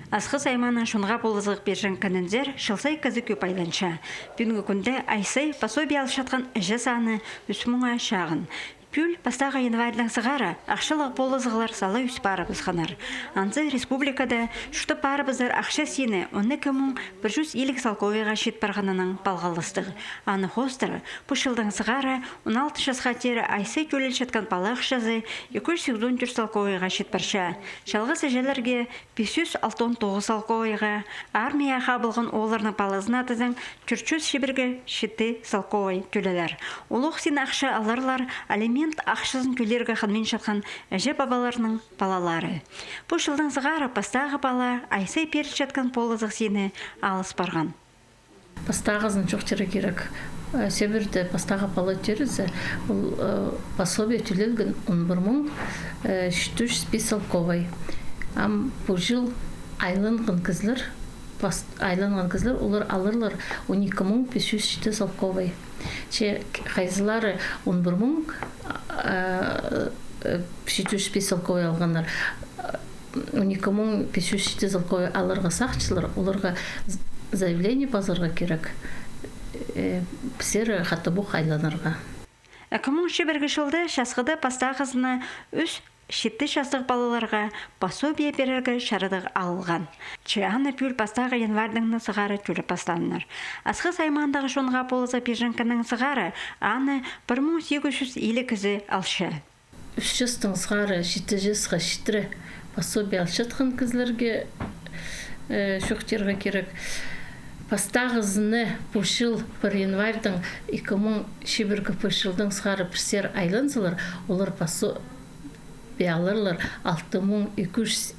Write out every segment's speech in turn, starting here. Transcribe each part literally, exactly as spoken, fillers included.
Асхыс аймааның чонға полызығ пирҷең кінінзер чыл сай кізі кӧп айланча. Пӱӱнгі кӱнде ай сай пособие алчатхан іҷе саны ӱс муңа чағын. Пӱӱл пастағы январьдаң сығара ахчалығ полызығлар сала ӧс парыбысханнар. Анзы республикада чуртап парыбызар ахча сині он ікі муң пір чӱс илиг салковайға чит парғанынаң палғалыстығ. Аны хоостыра, пу чылдаң сығара он алты часха теере ай сай тӧлелчеткен пала ахчазы ікі чӱс сигізон тӧрт салковайға чит парча. Чалғыс іҷелерге пис чӱс алтон тоғыс салковайға, армияа хабылған оолларның палазына тізең, тӧрт чӱс чибіргі читі салковай тӧлелер. Улуғ син ахча аларлар алимент ахчазын тӧлирге хынминчатхан іҷе-пабаларның палалары. Пу чылдаң сығара пастағы пала ай сай пирілчеткен полызығ сині алыс парған. Пастағызын чоохтирға кирек. Э, Сибирьде пастағы пала тӧрізе, ол, э, пособие тӧлелген он пір муң, э, читі чӱс пис салковай. Ам пу чыл айланған кізілер, пас-, айланған кізілер, олар аларлар он ікі муң пис чӱс читі салковай. Че хайзылары он пір муң, э, э, читі чӱс пис салковай алғаннар. Он ікі муң пис чӱс читі салковай аларға сағынчалар, оларға з-, заявление пазарға кирек. Э, пісер хатабох айланарға. Ікі муң чибіргі чылда часхыда пастағызына ӱс-читі частығ палаларға пособие пирерге чарадығ алылған. Че аны пӱӱл пастағы январьдаң на сығара тӧлеп пастааннар. Асхыс аймаандағы чонға полызығ пирҷең кінінең сығара аны пір муң сигіс чӱс илиг кізі алча. Ӱс частаң сығара читі часта читіре пособие алчатхан кізілерге, э, чоохтирға кирек. Пастағызына пу чыл пір январьдаң ікі муң чибіргі пір чылдаң сығара пірсер айланзалар, олар пособие аларлар алты муң ікі чӱс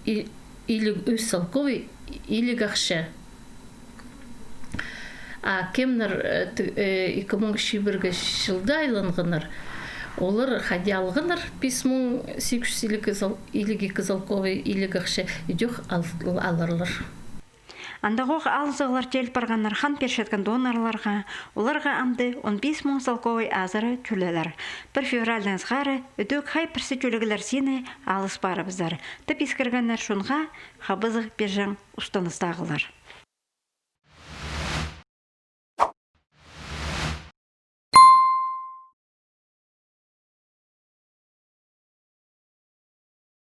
и-, илиг ӱс салковай илиг ахча. А кемнер, э, т-, э, ікі муң чибіргі чылда айланғаннар, олар хайди алғаннар пис муң сигіс чӱс илиг сал-, илиг ікі салковай илиг ахча, идӧк ал-, аларлар. Андағох алызығлар тел парғаннар хан пирчеткен донорларға, оларға амды он пис муң салковай азыра тӧлелер. Пір февральдаң сығара идӧк хай пірсі тӧлеглер сині алыс парыбызар, тіп искіргеннер чонға хабызығ пирҷең устаныстағылар.